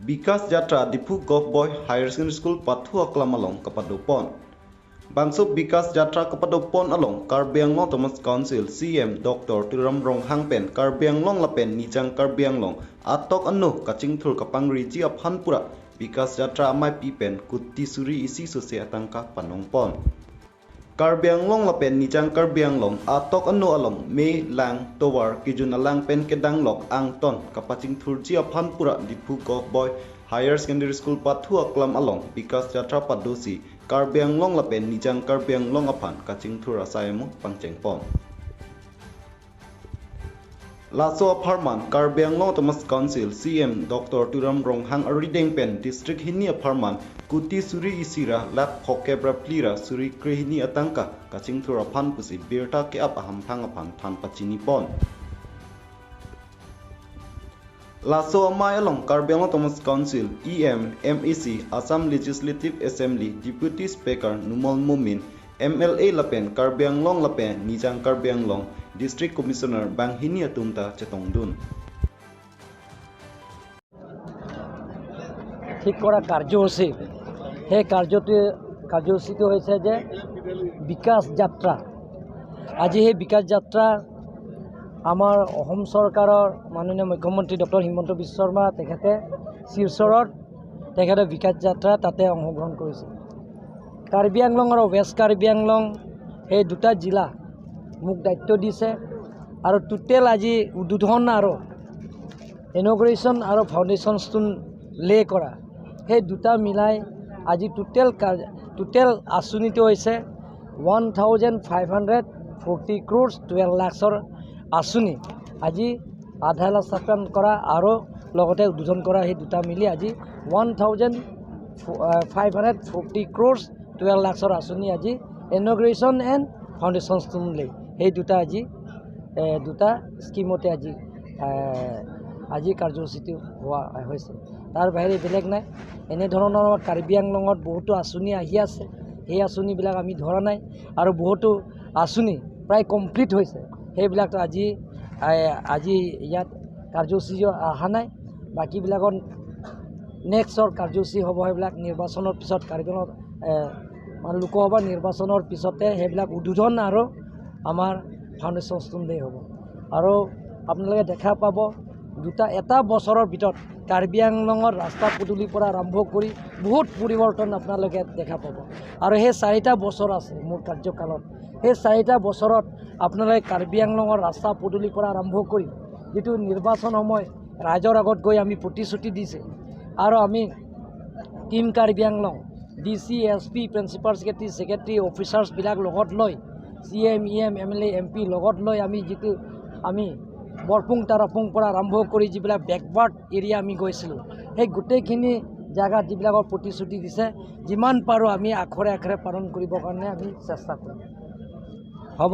Bikas Jatra Diphu Govt Boy Higher Secondary School Pathua Klamalong Kapadopon. Bangso Bikas Jatra Kapadopon along Karbi Anglong Autonomous Council CM Dr. Tuiram Ronghang pen Karbi Anglong lapen Nijang Karbi Anglong atok anu kachingthur kapangri ji aphanpura Bikas Jatra amai pi pen kutti suri isi sose atangka panongpon. Karbi Anglong lapen Nijang Karbi Anglong atok anu along me lang towar kijun alang pen kedang lok ang ton kapaching thurji aphanpura Diphu Govt Boy Higher Secondary School Pathua Klam along Bikas Jatra Padosi Karbi Anglong lapen Nijang Karbi Anglong aphan kaching thur asaimu pangchengpon. Laso Apharman Karbi Anglong Autonomous Council CM Dr. Tuiram Ronghang Arideng pen District Hini Apharman Kuti Suri Isira Lap Khokebra Plira Suri Krihini Atangka Kaching Thura Phan Pusi Birta ke ap Ahamphang Aphan Than Pachini Pon. Laso Amai along Karbi Anglong Autonomous Council EM MEC Assam Legislative Assembly Deputy Speaker Numal Mumin MLA lapen Karbi Anglong lapen Nijang Karbi Anglong District Commissioner Banghini Atumta Chetongdun. ঠিক কৰা কাৰ্যসূচী, সেই কাৰ্যসূচীটো হৈছে যে বিকাশ যাত্ৰা। আজি সেই বিকাশ যাত্ৰা আমাৰ অসম চৰকাৰৰ মাননীয় মুখ্যমন্ত্ৰী ডক্টৰ হিমন্ত বিশ্ব শৰ্মা তেখেতে শিলচৰত তেখেতে বিকাশ যাত্ৰা তাতে অংশগ্ৰহণ কৰিছে। কাৰ্বি আংলং আৰু ৱেষ্ট কাৰ্বি আংলং সেই দুটা জিলা মোক দায়িত্ব দিছে আৰু টোটেল আজি উদ্বোধন আৰু ইনগ্ৰেশ্যন আৰু ফাউণ্ডেশ্যন ষ্টোন লে কৰা সেই দুটা মিলাই আজি টোটেল আঁচনিটো হৈছে 1540 crores 12 লাখৰ আঁচনি আজি আধা লাখ স্থাপন কৰা আৰু লগতে উদ্বোধন কৰা সেই দুটা মিলি আজি 1540 crores 12 লাখৰ আঁচনি আজি ইনগ্ৰেশ্যন এণ্ড ফাউণ্ডেশ্যন ষ্টোন লে সেই দুটা আজি দুটা স্কিমতে আজি আজি কাৰ্যসূচীটো হোৱা হৈছে। তাৰ বাহিৰে বেলেগ নাই। এনেধৰণৰ কাৰ্বি আংলঙত বহুতো আঁচনি আহি আছে, সেই আঁচনিবিলাক আমি ধৰা নাই আৰু বহুতো আঁচনি প্ৰায় কমপ্লিট হৈছে, সেইবিলাক আজি আজি ইয়াত কাৰ্যসূচী অহা নাই। বাকীবিলাকত নেক্সটৰ কাৰ্যসূচী হ'ব, সেইবিলাক নিৰ্বাচনৰ পিছত কাৰ্বি আংলঙত মানে লোকসভা নিৰ্বাচনৰ পিছতে সেইবিলাক উদ্বোধন আৰু আমাৰ ফাউণ্ডেশ্যন ষ্টোন ডে হ'ব। আৰু আপোনালোকে দেখা পাব দুটা এটা বছৰৰ ভিতৰত কাৰ্বি আংলঙৰ ৰাস্তা পদূলিৰ পৰা আৰম্ভ কৰি বহুত পৰিৱৰ্তন আপোনালোকে দেখা পাব। আৰু সেই চাৰিটা বছৰ আছে মোৰ কাৰ্যকালত, সেই চাৰিটা বছৰত আপোনালোকে কাৰ্বি আংলঙৰ ৰাস্তা পদূলিৰ পৰা আৰম্ভ কৰি যিটো নিৰ্বাচন সময় ৰাইজৰ আগত গৈ আমি প্ৰতিশ্ৰুতি দিছে আৰু আমি team Karbi Anglong D C S P principal secretary secretary অফিচাৰ্ছবিলাক লগত লৈ C M E M M L A M P লগত লৈ আমি যিটো আমি বৰপুং তাৰাপুং পৰা আৰম্ভ কৰি যিবিলাক বেকৱাৰ্ড এৰিয়া আমি গৈছিলোঁ সেই গোটেইখিনি জেগাত যিবিলাকৰ প্ৰতিশ্ৰুতি দিছে যিমান পাৰোঁ আমি আখৰে আখৰে পালন কৰিবৰ কাৰণে আমি চেষ্টা কৰিম। হ'ব।